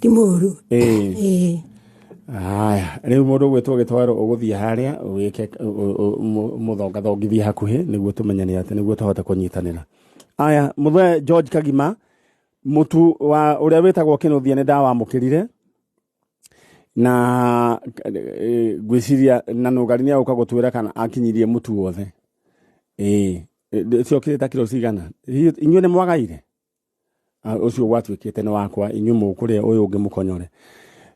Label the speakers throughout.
Speaker 1: Ti mũru.
Speaker 2: Ĩĩ.
Speaker 1: Ĩĩ.
Speaker 2: Haya, rĩu mũndũ ũgwĩtwo gĩtwaro ũgũthiĩ harĩa wĩke mũthongathongithie hakuhĩ nĩguo tũmenyane atĩ nĩguo tũhote kũnyitanĩra. Aya, mũthee George Kagima, mũtu wa ũrĩa wĩtagwo kĩnũthia nĩ ndawamũkĩrire na ngwĩciria na nũgari nĩ agũka gũtwĩra kana akinyirie mũtu wothe. Ĩĩ, ciokire ta kiro cigana? Hihi inyuĩ nĩ mwagaire? Ah, ũcio gwatuĩkĩte nĩ wakwa inyuĩ mũkũrĩa ũyũ ũngĩ mũkonyore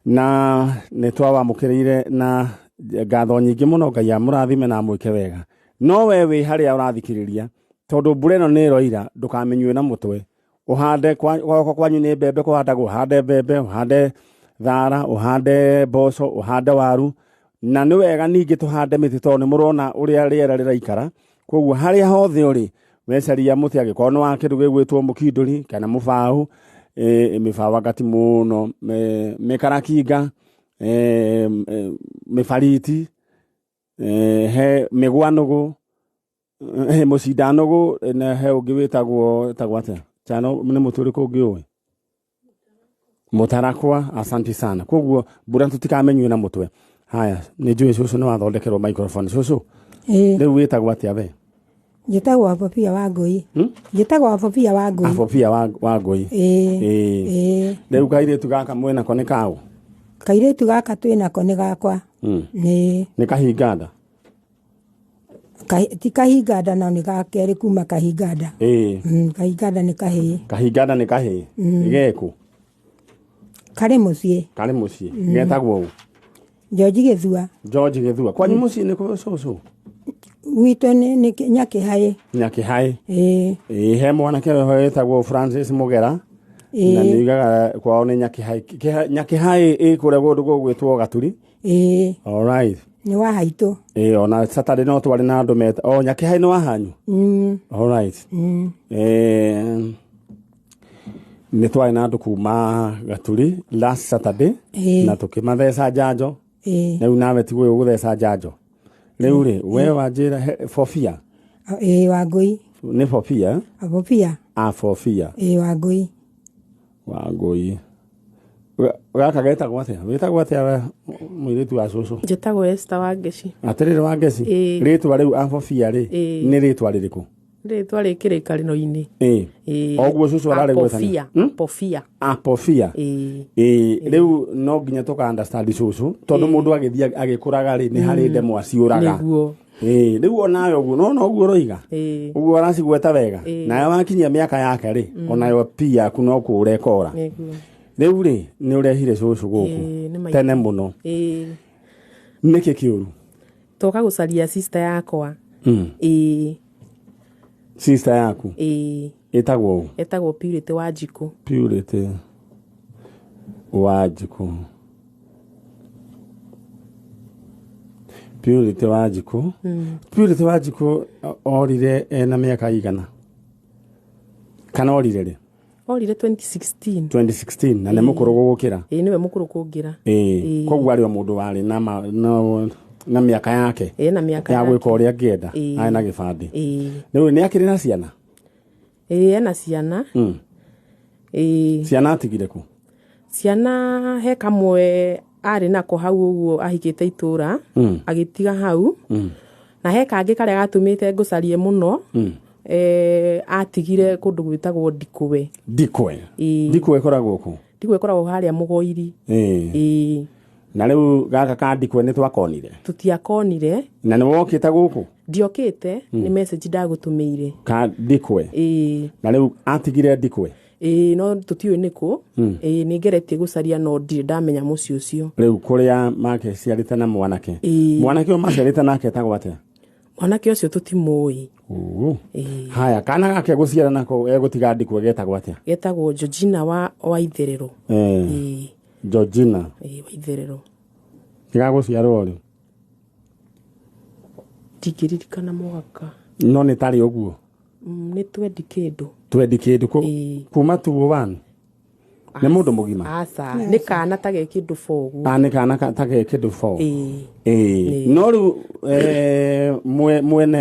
Speaker 2: na nĩ twawamũkĩrĩire na ngatho nyingĩ mũno Ngai amũrathime na amwĩke wega no we wĩ harĩa ũrathikĩrĩria tondũ mbura ĩno nĩ ĩroira ndũkamĩnyue na mũtwe ũhande gwakwa kwanyu nĩ mbembe kũhandagwo ũhande mbembe ũhande thara ũhande mboco ũhande waru na nĩ wega ningĩ tũhande mĩtĩ tondũ nĩ mũrona ũrĩa rĩera rĩraikara Koguo harĩa hothe ũrĩ wecaria mũtĩ angĩkorwo nĩ wa kĩndũ gĩgwĩtwo mũkindũri kana mũbaũ, mĩbaũ anga ti mũno, mĩkarakinga, mĩbariti, he mĩgwanũgũ, mũcindanũgũ na he ũngĩ wĩtagwo wĩtagwo atĩa? Chano nĩ mũtĩ ũrĩkũ ũngĩ ũĩ? Mũtarakwa, asante sana. Koguo mbura tũtikamĩnyue na mũtwe. Haya, nĩ njũĩ cũcũ nĩ wathondekerwo microphone. Cũcũ,
Speaker 1: Ĩĩ.
Speaker 2: rĩu wĩtagwo atĩa we?
Speaker 1: Njĩtagwo Abobia wa Ngũi. Njĩtagwo Abobia wa Ngũi.
Speaker 2: Abobia wa Ngũi.
Speaker 1: Ĩĩ.
Speaker 2: Ĩĩ.
Speaker 1: Ĩĩ.
Speaker 2: Rĩu kairĩtu gaka mwĩnako nĩ kaũ?
Speaker 1: Kairĩtu gaka twĩnako nĩ gakwa. Nĩ
Speaker 2: Nĩ kahinga nda?
Speaker 1: Ti kahinga nda no nĩ ga kerĩ kuma kahinga nda.
Speaker 2: Ĩĩ.
Speaker 1: Kahinga nda nĩ kahĩĩ.
Speaker 2: Kahinga nda nĩ kahĩĩ. Geku?
Speaker 1: Karĩ mũciĩ.
Speaker 2: Karĩ mũciĩ. Getagwo ũ?
Speaker 1: George Gĩthua.
Speaker 2: George Gĩthua. Kwanyu mũciĩ nĩ kũ cũcũ?
Speaker 1: Gwitũ nĩ Nyakĩhaĩ.
Speaker 2: Nyakĩhaĩ.
Speaker 1: Ĩĩ.
Speaker 2: Ĩĩ, he mwanake weho wĩtagwo Francis Mũgera. Na nĩ ugaga kwao nĩ Nyakĩhaĩ. Nyakĩhaĩ ĩ kũrĩa kũndũ gũgwĩtwo Gaturi.
Speaker 1: Ĩĩ.
Speaker 2: All right.
Speaker 1: Nĩ wa haitũ.
Speaker 2: Ĩĩ, ona Saturday no twarĩ na andũ meta. Oh, Nyakĩhaĩ nĩ wa hanyu? All right. Nĩ twarĩ na andũ kuma Gaturi last Saturday na tũkĩmatheca njanjo. Rĩu nawe tiguo ũgũtheca njanjo. Rĩu rĩ, we wanjĩra Bobia.
Speaker 1: Ĩĩ, Wangũi.
Speaker 2: Nĩ Bobia?
Speaker 1: Bobia.
Speaker 2: Ah, Bobia.
Speaker 1: Ĩĩ, Wangũi.
Speaker 2: Wangũi. Gaka getagwo atĩa? Wĩtagwo atĩa we mũirĩtu wa cũcũ?
Speaker 3: Njĩtagwo Esther Wangeci.
Speaker 2: Atĩrĩrĩ Wangeci,
Speaker 3: Ĩĩ.
Speaker 2: rĩtwa rĩu Abobia rĩ,
Speaker 3: Ĩĩ.
Speaker 2: nĩ rĩtwa rĩrĩkũ?
Speaker 3: Rĩtwa rĩ kĩrĩkanĩro-inĩ.
Speaker 2: Ĩĩ.
Speaker 3: Ĩĩ.
Speaker 2: Oguo cũcũ ararĩgwetania.
Speaker 3: Apofia. Apofia.
Speaker 2: Apofia.
Speaker 3: Ĩĩ.
Speaker 2: Ĩĩ, rĩu no nginya tũka understand cũcũ tondũ mũndũ agĩthiĩ agĩkũraga rĩ nĩ harĩ ndemwa ciũraga.
Speaker 3: Nĩguo.
Speaker 2: Ĩĩ, rĩu onawe ũguo nona ũguo ũroiga
Speaker 3: Ĩĩ.
Speaker 2: ũguo aracigweta wega nawe wakinyia mĩaka yake rĩ onayo pi yaku no kũũra ĩkora.
Speaker 3: Nĩguo.
Speaker 2: Rĩu rĩ nĩ ũrehire cũcũ gũkũ
Speaker 3: Ĩĩ, nĩ maitũ.
Speaker 2: tene mũno
Speaker 3: Ĩĩ.
Speaker 2: nĩkĩ kĩũru?
Speaker 3: Toka gũcaria sister yakwa. Ĩĩ.
Speaker 2: Sister yaku
Speaker 3: Ĩĩ.
Speaker 2: ĩtagwo ũ?
Speaker 3: Etagwo Purity Wanjikũ.
Speaker 2: Purity Wanjikũ. Purity Wanjikũ. Purity Wanjikũ orire ena mĩaka igana? Kana orire rĩ?
Speaker 3: Orire 2016.
Speaker 2: 2016 na nĩ mũkũrũ gũgũkĩra.
Speaker 3: Ĩĩ nĩwe mũkũrũ kũngĩra.
Speaker 2: Ĩĩ.
Speaker 3: Ĩĩ.
Speaker 2: Koguo arĩ o mũndũ warĩ na mĩaka yake
Speaker 3: Ĩĩ na mĩaka
Speaker 2: ya
Speaker 3: yake.
Speaker 2: gwĩka ũrĩa angĩenda.
Speaker 3: Ĩĩ.
Speaker 2: Arĩ na gĩbandĩ.
Speaker 3: Ĩĩ.
Speaker 2: Rĩu nĩ akĩrĩ na ciana?
Speaker 3: Ĩĩ ena ciana. Ĩĩ.
Speaker 2: Ciana atigire kũ?
Speaker 3: Ciana he kamwe arĩ nako hau ũguo ahikĩte itũra agĩtiga hau. Na he kangĩ karĩa gatũmĩte ngũcarie mũno. Atigire kũndũ gwĩtagwo Ndikũwe.
Speaker 2: Ndikwe.
Speaker 3: Ĩĩ.
Speaker 2: Ndikwe ĩkoragwo kũ?
Speaker 3: Ndikwe ĩkoragwo harĩa Mũgoiri.
Speaker 2: Ĩĩ.
Speaker 3: Ĩĩ.
Speaker 2: Na rĩu gaka ka Ndikwe nĩ twakonire?
Speaker 3: Tũtiakonire.
Speaker 2: Na nĩ wokĩte gũkũ?
Speaker 3: Ndiokĩte, nĩ message ndagũtũmĩire.
Speaker 2: Ka Ndikwe.
Speaker 3: Ĩĩ.
Speaker 2: Na rĩu atigire Ndikwe?
Speaker 3: Ĩĩ, no tũtiũĩ nĩkũ. Ĩĩ, nĩ ngeretie gũcaria no ndirĩ ndamenya mũciĩ ũcio.
Speaker 2: Rĩu kũrĩa makeciarĩte na mwanake.
Speaker 3: Ĩĩ.
Speaker 2: Mwanake ũyũ maciarĩte nake etagwo atĩa?
Speaker 3: Mwanake ũcio tũtimũĩ. Ĩĩ.
Speaker 2: Haya, kana gake gũciara nako egũtiga Ndikwe getagwo atĩa?
Speaker 3: Getagwo Georgina wa Itherero. Ĩĩ.
Speaker 2: Georgina.
Speaker 3: Ĩĩ, wa Itherero.
Speaker 2: Gĩgagũciarwo rĩ?
Speaker 3: Ndingĩririkana mwaka.
Speaker 2: No nĩ tarĩ ũguo.
Speaker 3: Nĩ twendi kĩndũ.
Speaker 2: Twendi kĩndũ
Speaker 3: Ĩĩ.
Speaker 2: kuma 201. Nĩ mũndũ mũgima?
Speaker 3: Aca, nĩ kana ta ge kĩndũ 4 ũguo.
Speaker 2: Ah, nĩ kana ta ge kĩndũ 4.
Speaker 3: Ĩĩ.
Speaker 2: Ĩĩ. No rĩu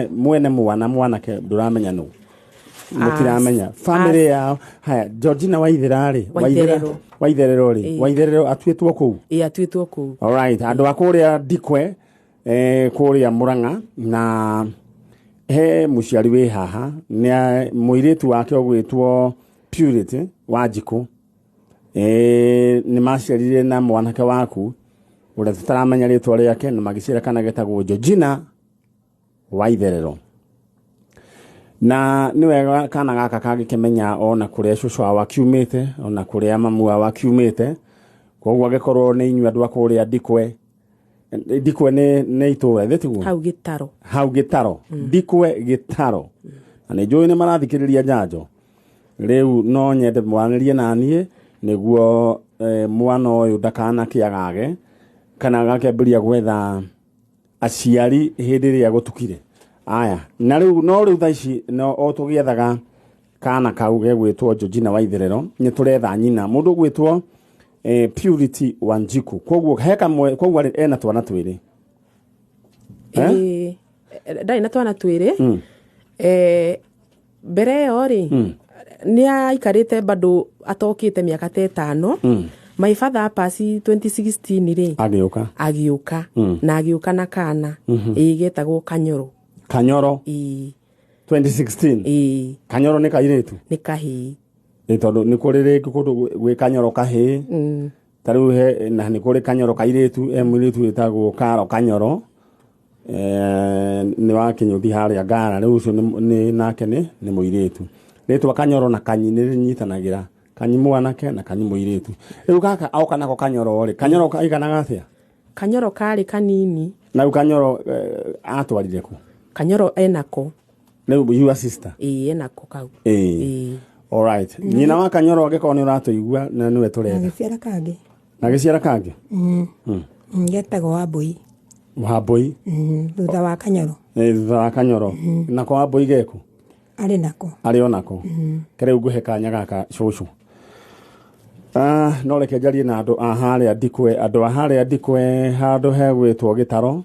Speaker 2: mwene mwana mwanake ndũramenya nũ? Mũtiramenya family yao. Haya, Georgina Waithera rĩ?
Speaker 3: Waitherero.
Speaker 2: Waitherero rĩ?
Speaker 3: Ĩĩ.
Speaker 2: Waitherero atuĩtwo kũu?
Speaker 3: Ĩ, atuĩtwo kũu.
Speaker 2: Alright, andũ a kũrĩa Ndikwe, kũrĩa Murang'a, na he mũciari wĩ haha nĩ mũirĩtu wake ũgwĩtwo Purity Wanjikũ. Nĩ maciarire na mwanake waku ũrĩa tũtaramenya rĩtwa rĩake, na magĩciara kana getagwo Georgina Waitherero. Na nĩ wega kana gaka kangĩkĩmenya ona kũrĩa cũcũ wao akiumĩte, ona kũrĩa mamu wao akiumĩte. Koguo angĩkorwo nĩ inyuĩ andũ a kũrĩa Ndikwe, Ndikwe nĩ itũra ithĩ tiguo?
Speaker 3: Hau Gĩtaro.
Speaker 2: Hau Gĩtaro. Ndikwe Gĩtaro, na nĩ njũĩ nĩ marathikĩrĩria njanjo rĩu. No nyende mwanĩrie na niĩ nĩguo mwana ũyũ ndakanakĩagage kana agakĩambĩrĩria gwetha aciari hĩndĩ ĩrĩa gũtukire. Aya, na rĩu no rĩu thaa ici no o tũgĩethaga kana kau gegwĩtwo Georgina Waitherero, nĩ tũretha nyina, mũndũ ũgwĩtwo Purity Wanjiku. Koguo he kamwe, koguo arĩ ena twana twĩrĩ. Eh?
Speaker 3: Ĩ, ndarĩ na twana twĩrĩ. Mbere ĩyo rĩ, nĩ aikarĩte bado atokĩte mĩaka ta 5. My father pass 2016 rĩ,
Speaker 2: agĩũka.
Speaker 3: Agĩũka na agĩũka na kana, ĩ, getagwo Kanyoro.
Speaker 2: Kanyoro.
Speaker 3: Ĩ.
Speaker 2: 2016?
Speaker 3: Ĩ.
Speaker 2: Kanyoro nĩ kairĩtu?
Speaker 3: Nĩ kahĩĩ.
Speaker 2: Nĩ tondũ nĩ kũrĩ rĩngĩ kũndũ gwĩ Kanyoro kahĩĩ. Ta rĩu he na nĩ kũrĩ Kanyoro kairĩtu, he mũirĩtu wĩtagwo Karo Kanyoro, nĩ wa Kĩnyũthi harĩa Ngara. Rĩu ũcio nĩ nake nĩ mũirĩtu. Rĩtwa Kanyoro na Kanyi nĩ rĩnyitanagĩra, Kanyi mwanake na Kanyi mũirĩtu. Rĩu gaka oka nako Kanyoro rĩ, Kanyoro kaiganaga atĩa?
Speaker 3: Kanyoro karĩ kanini.
Speaker 2: Na rĩu Kanyoro atwarire kũ?
Speaker 3: Kanyoro enako.
Speaker 2: Rĩu your sister?
Speaker 3: Ĩ, enako kau.
Speaker 2: Ĩĩ.
Speaker 3: Ĩ.
Speaker 2: Alright, nyina wa Kanyoro, angĩkorwo nĩ ũratũigua, na nĩwe tũretha.
Speaker 1: Agĩciara kangĩ.
Speaker 2: Na gĩciara kangĩ.
Speaker 1: Getagwo Wambũi.
Speaker 2: Wambũi.
Speaker 1: Thutha wa Kanyoro.
Speaker 2: Thutha wa Kanyoro. Nako Wambũi geku?
Speaker 1: Arĩ nako.
Speaker 2: Arĩ onako. Kĩrĩu ngũhe kanya gaka cũcũ. No reke njarie na andũ a harĩa Ndikwe, andũ a harĩa Ndikwe, handũ hegwĩtwo Gĩtaro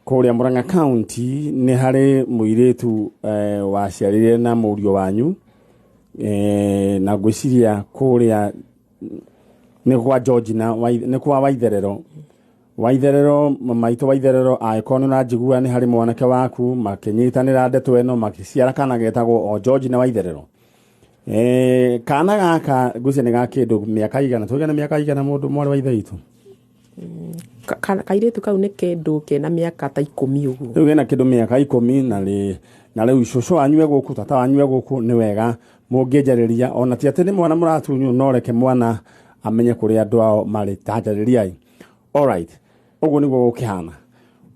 Speaker 2: kũrĩa Murang'a County. Nĩ harĩ mũirĩtu waciarire na mũriũ wanyu, na ngwĩciria kũrĩa nĩ kwa Georgina, nĩ kwa Waitherero. Waitherero, maitũ Waitherero, angĩkorwo nĩ ũranjigua, nĩ harĩ mwanake waku makĩnyitanĩra ndeto ĩno, makĩciara kana getagwo o Georgina Waitherero. Kana gaka ngwĩciria nĩ ga kĩndũ mĩaka igana, tũigana mĩaka igana, mũndũ mwarĩ wa ithe witũ?
Speaker 3: Kairĩtu kau nĩ kĩndũ kena mĩaka ta 10 ũguo.
Speaker 2: Rĩu gena kĩndũ mĩaka 10, na rĩu cũcũ wanyu e gũkũ, tata wanyu e gũkũ, nĩ wega mũngĩnjarĩria. Ona ti atĩ nĩ mwana mũratunywo, no reke mwana amenye kũrĩa andũ ao marĩ. Tanjarĩriai. Alright, ũguo nĩguo gũkĩhana.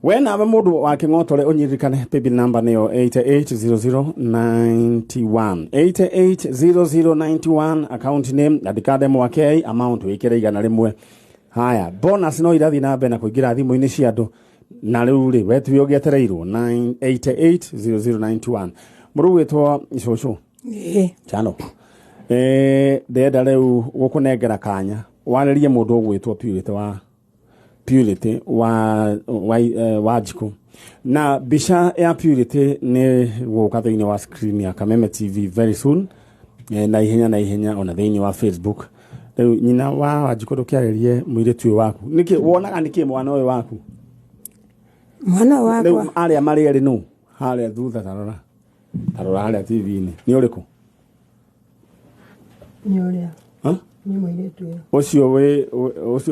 Speaker 2: We nawe mũndũ wa Kĩng'otore, ũnyirikane paybill number nĩyo 880091, 880091, account name andĩka Ndemwa K, amount wĩkĩre 100. Haya, bonus no irathiĩ na mbere na kũingĩra thimũ-inĩ cia andũ, na rĩu rĩ, we tiwe ũgĩetereirwo. 9880091. Mũrũ gwĩtwo cũcũ?
Speaker 1: Ĩĩ.
Speaker 2: Chano, ndĩrenda rĩu gũkũnengera kanya warĩrie mũndũ ũgwĩtwo Purity wa Purity wa Wanjikũ. Na mbica ya Purity nĩ gũka thĩinĩ wa screen ya Kameme TV very soon, na ihenya na ihenya, ona thĩinĩ wa Facebook. Rĩu nyina wa Wanjikũ, ndũkĩarĩrie mũirĩtu ũyũ waku. Nĩkĩ wonaga, nĩkĩ mwana ũyũ waku?
Speaker 1: Mwana
Speaker 2: Rĩu
Speaker 1: wakwa.
Speaker 2: arĩa marĩ erĩ nũ harĩa thutha? Tarora, tarora harĩa TV-inĩ, nĩ ũrĩkũ?
Speaker 1: Nĩ ũrĩa.
Speaker 2: Ha?
Speaker 1: Nĩ mũirĩtu ũyũ.
Speaker 2: Ũcio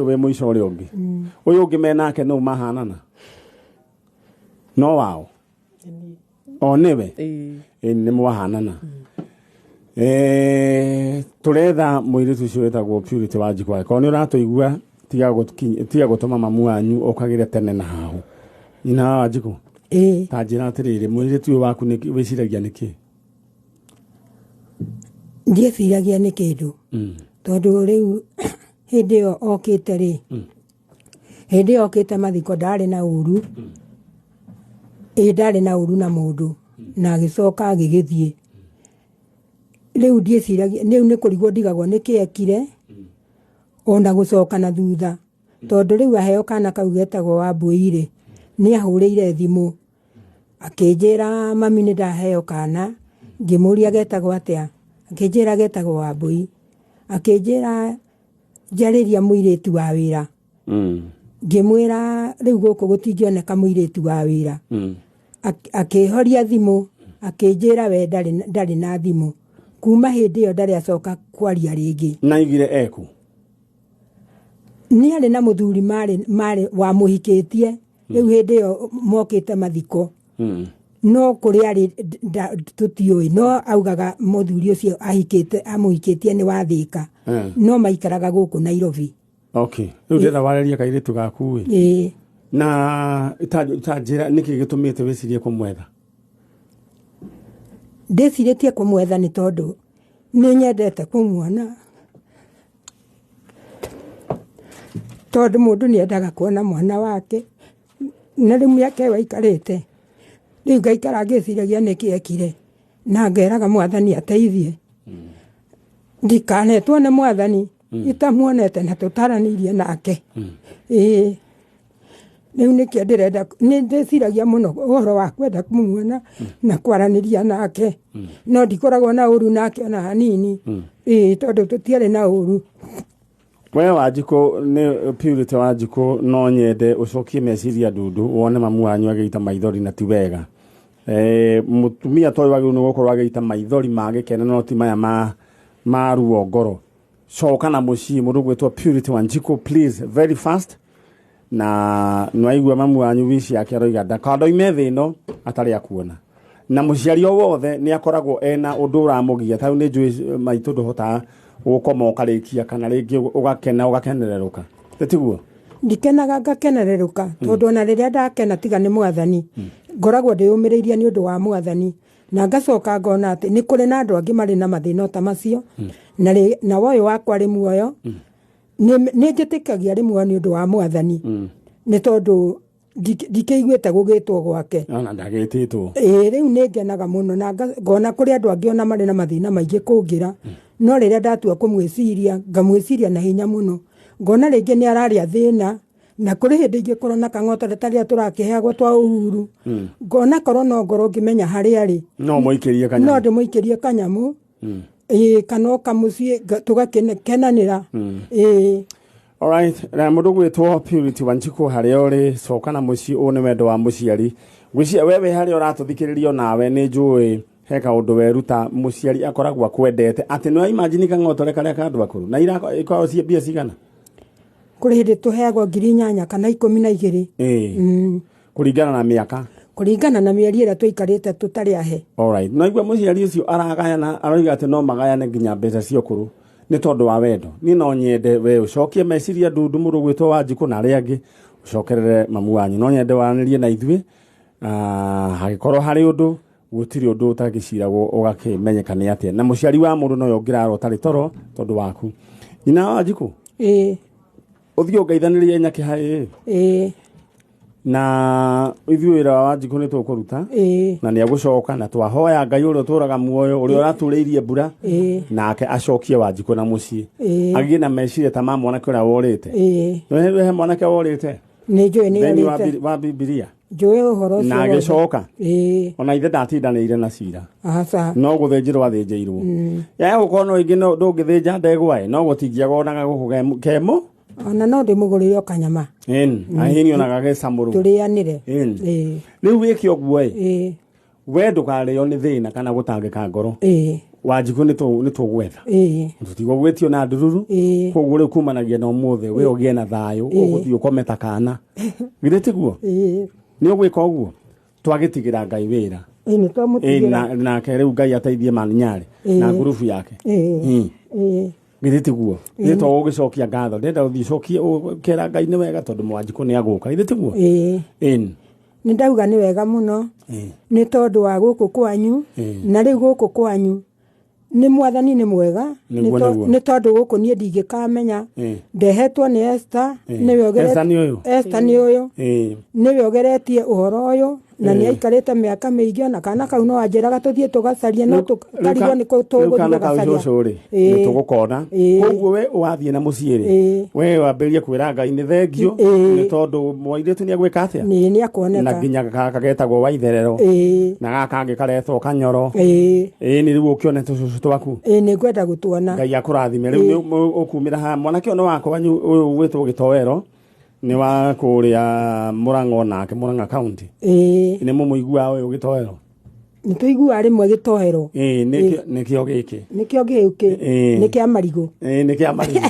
Speaker 2: wĩ mũico ũrĩa ũngĩ, ũyũ ũngĩ menake nũ mahanana no wao o nĩwe?
Speaker 3: Ĩĩ.
Speaker 2: Ĩ, nĩ mwahanana. Tũretha mũirĩtu ũcio wĩtagwo Purity Wanjikũ. Angĩkorwo nĩ ũratũigua, tiga gũtũma mamu wanyu okagĩre tene na hahu. Nyina wa Wanjikũ?
Speaker 1: Ĩĩ.
Speaker 2: Ta njĩra atĩrĩrĩ, mũirĩtu ũyũ waku wĩciragia nĩkĩ?
Speaker 1: Ndieciragia nĩ kĩndũ, tondũ rĩu hĩndĩ ĩyo okĩte rĩ, hĩndĩ ĩyo okĩte mathiko, ndarĩ na ũru. Ĩ, ndarĩ na ũru na mũndũ, na agĩcoka agĩgĩthiĩ. Rĩu ndiĩciragia, rĩu nĩ kũrigwo ndigagwo nĩkĩ ekire ona gũcoka na thutha, tondũ rĩu aheo kana kau getagwo Wambũi rĩ, nĩ ahũrĩire thimũ akĩnjĩra, "Mami, nĩ ndaheo kana." Ngĩmũria getagwo atĩa, akĩnjĩra getagwo Wambũi, akĩnjĩra njarĩria mũirĩtu wa wĩra. Ngĩmwĩra rĩu gũkũ gũtingĩoneka mũirĩtu wa wĩra. Akĩhoria thimũ, akĩnjĩra we ndarĩ na thimũ. Kuma hĩndĩ ĩyo ndarĩ acoka kwaria rĩngĩ.
Speaker 2: Na aigire eku?
Speaker 1: Nĩ arĩ na mũthuri marĩ wamũhikĩtie, rĩu hĩndĩ ĩyo mokĩte mathiko. No kũrĩa arĩ tũtiũĩ, no augaga mũthuri ũcio amũhikĩtie nĩ wathĩka. No maikaraga gũkũ Nairobi.
Speaker 2: Okay. Rĩu ndĩrenda warĩrie kairĩtu gaku ĩ. Na ta njĩra nĩkĩ gĩtũmĩte wĩcirie kũmwetha?
Speaker 1: Ndĩcirĩtie kũmwetha nĩ tondũ nĩ nyendete kũmuona. Tondũ mũndũ nĩ endaga kuona mwana wake, na rĩu mĩaka ĩyo aikarĩte, rĩu ngaikara ngĩciragia nĩkĩ ekire, na ngeraga mwathani ateithie. Ndikanetwo nĩ mwathani, itamuonete na tũtaranĩirie nake. Ĩĩ. Rĩu nĩkĩo ndĩrenda, nĩ ndĩciragia mũno ũhoro wa kwenda kũmuona na kwaranĩria nake. No ndikoragwo na ũru nake ona hanini. Ĩĩ, tondũ tũtiarĩ na ũru.
Speaker 2: We Wanjikũ nĩ Purity Wanjikũ, no nyende ũcokie meciria ndundu wone mamu wanyu agĩita maithori na ti wega. Mũtumia ta ũyũ wagĩrĩirwo nĩ gũkorwo agĩita maithori ma gĩkeno no ti maya ma ruo ngoro. Coka na mũciĩ mũndũ ũgwĩtwo Purity Wanjikũ, please, very fast. Na nĩwaigua mamu wanyu wici yake aroiga ndakandoime thĩ ĩno atarĩ akuona. Na mũciari o wothe nĩ akoragwo ena ũndũ ũramũgia, ta rĩu nĩ njũĩ maitũ ndũhotaga gũkoma ũkarĩkia kana rĩngĩ ũgakena ũgakenererũka. Tiguo?
Speaker 1: Ndikenaga ngakenererũka, tondũ ona rĩrĩa ndakena tiga nĩ mwathani, ngoragwo ndĩyũmĩrĩirie nĩ ũndũ wa mwathani. Na ngacoka ngona atĩ nĩ kũrĩ na andũ angĩ marĩ na mathĩna ta macio, na ũyũ wakwa rĩ muoyo, nĩ njĩtĩkagia rĩ muoyo nĩ ũndũ wa mwathani, nĩ tondũ ndikĩiguĩte gũgĩtwo gwake.
Speaker 2: Ona ndagĩtĩtwo.
Speaker 1: Ĩĩ, rĩu nĩ ngenaga mũno na ngona kũrĩ andũ angĩ ona marĩ na mathĩna maingĩ kũngĩra, no rĩrĩa ndatua kũmwĩciria, ngamwĩciria na hinya mũno, ngona rĩngĩ nĩ ararĩa thĩna, na kũrĩ hĩndĩ ingĩkorwo na kang'oto ta rĩrĩa tũrakĩheagwo twa Uhuru, ngona korwo no ngorwo ngĩmenya harĩa arĩ,
Speaker 2: no mũikĩrie kanyamũ.
Speaker 1: No ndĩmũikĩrie kanyamũ. Ĩĩ, kana oka mũciĩ tũgakenanĩra. Ĩĩ.
Speaker 2: Alright, na mũndũ gwĩtwo Purity Wanjikũ harĩa ũrĩ, coka na mũciĩ, ũũ nĩ wendo wa mũciari. Ngwĩciria we wĩ harĩa ũratũthikĩrĩria nawe nĩ njũĩ he kaũndũ weruta, mũciari akoragwo akwendete atĩ nĩ imagine kang'otore karĩa ka andũ akũrũ na ikoragwo ciĩ mbia cigana?
Speaker 1: Kũrĩ hĩndĩ tũheagwo 8,000 kana 12.
Speaker 2: Kũringana na mĩaka.
Speaker 1: Kũringana na mĩeri ĩrĩa tũikarĩte tũtarĩ ahe.
Speaker 2: Alright, no igua mũciari ũcio aragayana, aroiga atĩ no magayane nginya mbeca cia ũkũrũ nĩ tondũ wa wendo. Niĩ no nyende we ũcokie meciria ndundu mũndũ gwĩtwo Wanjikũ na arĩa angĩ, ũcokerere mamu wanyu. No nyende waranĩrie na ithuĩ, hagĩkorwo harĩ ũndũ, gũtirĩ ũndũ ũtangĩciragwo ũgakĩmenyeka nĩ atĩa. Na mũciari wa mũndũ nowe ũngĩrara ũtarĩ toro tondũ waku. Nyina wa Wanjikũ?
Speaker 1: Ĩĩ.
Speaker 2: Ũthiĩ ũngeithanĩrie Nyakĩha ĩĩ?
Speaker 1: Ĩĩ.
Speaker 2: Na ithuĩ wĩra wa Wanjikũ nĩ tũkũruta. Na nĩ egũcoka, na twahoya Ngai ũrĩa ũtũraga muoyo, ũrĩa ũratũrĩirie mbura, nake acokie Wanjikũ na mũciĩ. Agĩe na meciria ta ma mwanake ũrĩa worĩte. Nĩ he mwanake worĩte?
Speaker 1: Nĩ njũĩ nĩ
Speaker 2: Thĩinĩ
Speaker 1: orĩte.
Speaker 2: wa Bibilia.
Speaker 1: Njũĩ ũhoro ũcio
Speaker 2: Na
Speaker 1: wothe.
Speaker 2: agĩcoka. Ona ithe ndatindanĩire na cira.
Speaker 1: Aca.
Speaker 2: No gũthĩnjĩrwo athĩnjĩirwo. Ya gũkorwo no ingĩ no ndũngĩthĩnja ndegwa ĩ, no gũtingĩagwo ona gagũkũ kemo.
Speaker 1: Ona no ndĩmũgũrĩre o kanyama.
Speaker 2: Ahini ona gagĩcamũrwo.
Speaker 1: Tũrĩanĩre.
Speaker 2: Rĩu wĩke ũguo ĩ. We ndũkarĩo nĩ thĩna kana gũtangĩka ngoro. Wanjikũ nĩ tũgwetha. Tũtigũgwĩtio na ndururu. Koguo rĩu kumanagia na ũmũthĩ we ũgĩe na thayũ, ũgũthiĩ ũkome ta kana. Githĩ tiguo? Nĩ ũgwĩka ũguo? Twagĩtigĩra Ngai wĩra.
Speaker 1: Nĩ twamũtigĩra.
Speaker 2: Nake rĩu Ngai ateithie Maninyarĩ na ngurubu yake. Githĩ tiguo? Githĩ to ũgĩcokia ngatho? Ndĩrenda ũthiĩ ũcokie ũkera Ngai nĩ wega tondũ Wanjikũ nĩ agũka. Githĩ tiguo?
Speaker 1: Nĩ ndauga nĩ wega mũno. Nĩ tondũ wa gũkũ kwanyu. Na rĩu gũkũ kwanyu nĩ mwathani nĩ mwega. Nĩ tondũ gũkũ niĩ ndingĩkamenya. Ndehetwo nĩ Esther, nĩwe
Speaker 2: Esther nĩ ũyũ?
Speaker 1: Esther nĩ ũyũ. Nĩwe ũgeretie ũhoro ũyũ. Na nĩ aikarĩte mĩaka mĩingĩ, ona kana kau no anjĩraga tũthiĩ tũgacarie, no tũkarigwo nĩ kũ
Speaker 2: Rĩu
Speaker 1: tũgũthiĩ
Speaker 2: kana kau
Speaker 1: gũgacaria.
Speaker 2: cũcũ rĩ, nĩ tũgũkona. Koguo we wathiĩ na mũciĩ rĩ, we wambĩrĩrie kwĩra Ngai nĩ thengio, nĩ tondũ mwairĩtu nĩ agwĩka atĩa,
Speaker 1: Nĩ
Speaker 2: na
Speaker 1: akuoneka.
Speaker 2: Nginya gaka getagwo Waitherero, na gaka kangĩ karetwo Kanyoro. Ĩĩ, nĩ rĩu ũkĩone tũcũcũ twaku.
Speaker 1: Ĩĩ, nĩ ngwenda gũtuona.
Speaker 2: Ngai akũrathime. Rĩu nĩ ũkumĩra haha mwanake ũyũ nĩ wakwa wanyu ũyũ gwĩtwo Gĩtoero, nĩ wa kũrĩa Mũrang'a, nake Mũrang'a County. Nĩ mũmũiguaga ũyũ Gĩtoero?
Speaker 1: Nĩ tũiguaga rĩmwe Gĩtoero.
Speaker 2: Ĩĩ, nĩkĩo gĩkĩ.
Speaker 1: Nĩkĩo gĩũkĩ. Nĩ kĩa marigũ.
Speaker 2: Ĩĩ, nĩ kĩa marigũ,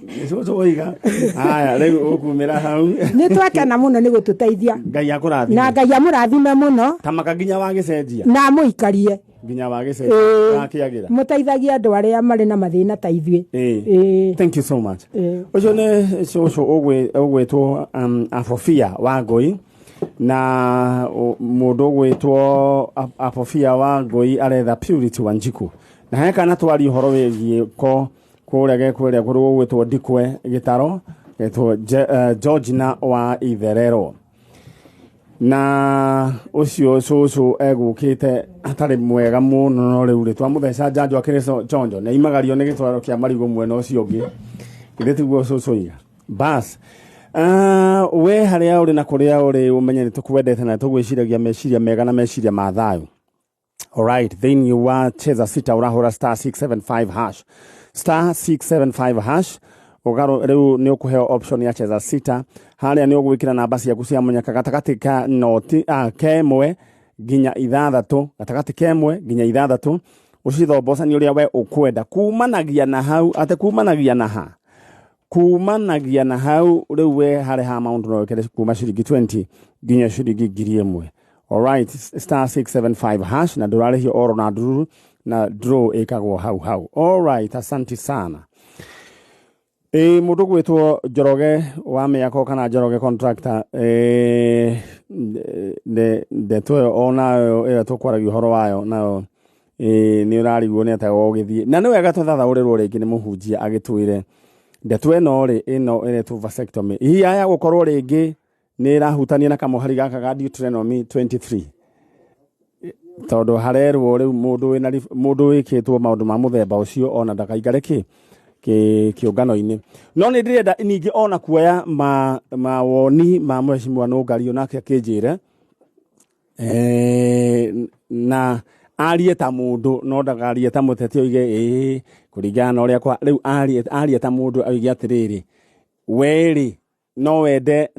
Speaker 2: nĩ cũcũ oiga. Haya, rĩu ũkumĩra hau.
Speaker 1: Nĩ twakena mũno nĩ gũtũteithia.
Speaker 2: Ngai akũrathime.
Speaker 1: Na Ngai amũrathime mũno.
Speaker 2: Tamaka nginya wagĩcenjia.
Speaker 1: Na amũikarie.
Speaker 2: Nginya wagĩcenjia, wakĩagĩra.
Speaker 1: Mũteithagia andũ arĩa marĩ na mathĩna ta ithuĩ.
Speaker 2: Thank you so much. Ũcio nĩ cũcũ ũgwĩtwo Afofia wa Ngũi, na mũndũ ũgwĩtwo Afofia wa Ngũi aretha Purity Wanjiku, na he kana twaria ũhoro wĩgiĩ ko kũrĩa gekũrĩa kũrĩa gũgwĩtwo Ndikwe Gĩtaro, getwo Georgina wa Itherero, na ũcio cũcũ egũkĩte atarĩ mwega mũno, no rĩu rĩ, twamũtheca njanjo akĩrĩ chonjo, nĩ aimagario nĩ gĩtwaro kĩa marigũ mwena ũcio ũngĩ. Githĩ tiguo cũcũ iga? Bas, we harĩa ũrĩ na kũrĩa ũrĩ, ũmenye nĩ tũkwendete na tũgwĩciragia meciria mega na meciria ma thayũ. Alright, thĩinĩ wa Cheza Sita ũrahũra *675 hash, *675 hash. Ũgarũ rĩu nĩ ũkũheo option ya Cheza Sita. Harĩa nĩ ũgwĩkĩra namba ciaku cia mũnyaka gatagatĩ ka noti kemwe nginya ithathatũ, gatagatĩ kemwe nginya ithathatũ, ũcithombocani ũrĩa we ũkwenda kumanagia na hau, atĩ kumanagia na ha, kumanagia na hau. Rĩu we harĩ ha maũndũ no wĩkĩre kuma ciringi 20 nginya ciringi 1000. Alright, *675 hash, na ndũrarĩhio oro na ndururu, na draw ĩkagwo hau hau. Alright, asanti sana. Ĩ mũndũ gwĩtwo Njoroge wa mĩako kana Njoroge Contractor, ndeto ĩyo onayo ĩyo tũkwaragia ũhoro wayo nayo, nĩ ũrarigwo nĩ atĩa gũgĩthiĩ, na nĩ wega tũthathaũrĩrwo rĩngĩ nĩ mũhunjia agĩtwĩre ndeto ĩno rĩ, ĩno ĩretwo vasectomy, hihi ya gũkorwo rĩngĩ nĩ ĩrahutania na kamũhari gaka ga Deuteronomy 23, tondũ harerwo rĩu mũndũ wĩna mũndũ wĩkĩtwo maũndũ ma mũthemba ũcio ona ndakaikare kĩ kĩũngano-inĩ. No nĩ ndĩrenda ningĩ ona kuoya ma mawoni ma mheshimiwa Nũngari, onake akĩnjĩre na arie ta mũndũ, no ndakarie ta mũteti oige ĩĩ kũringana na ũrĩa kwa rĩu, arie ta mũndũ oige atĩrĩrĩ, we rĩ, no wende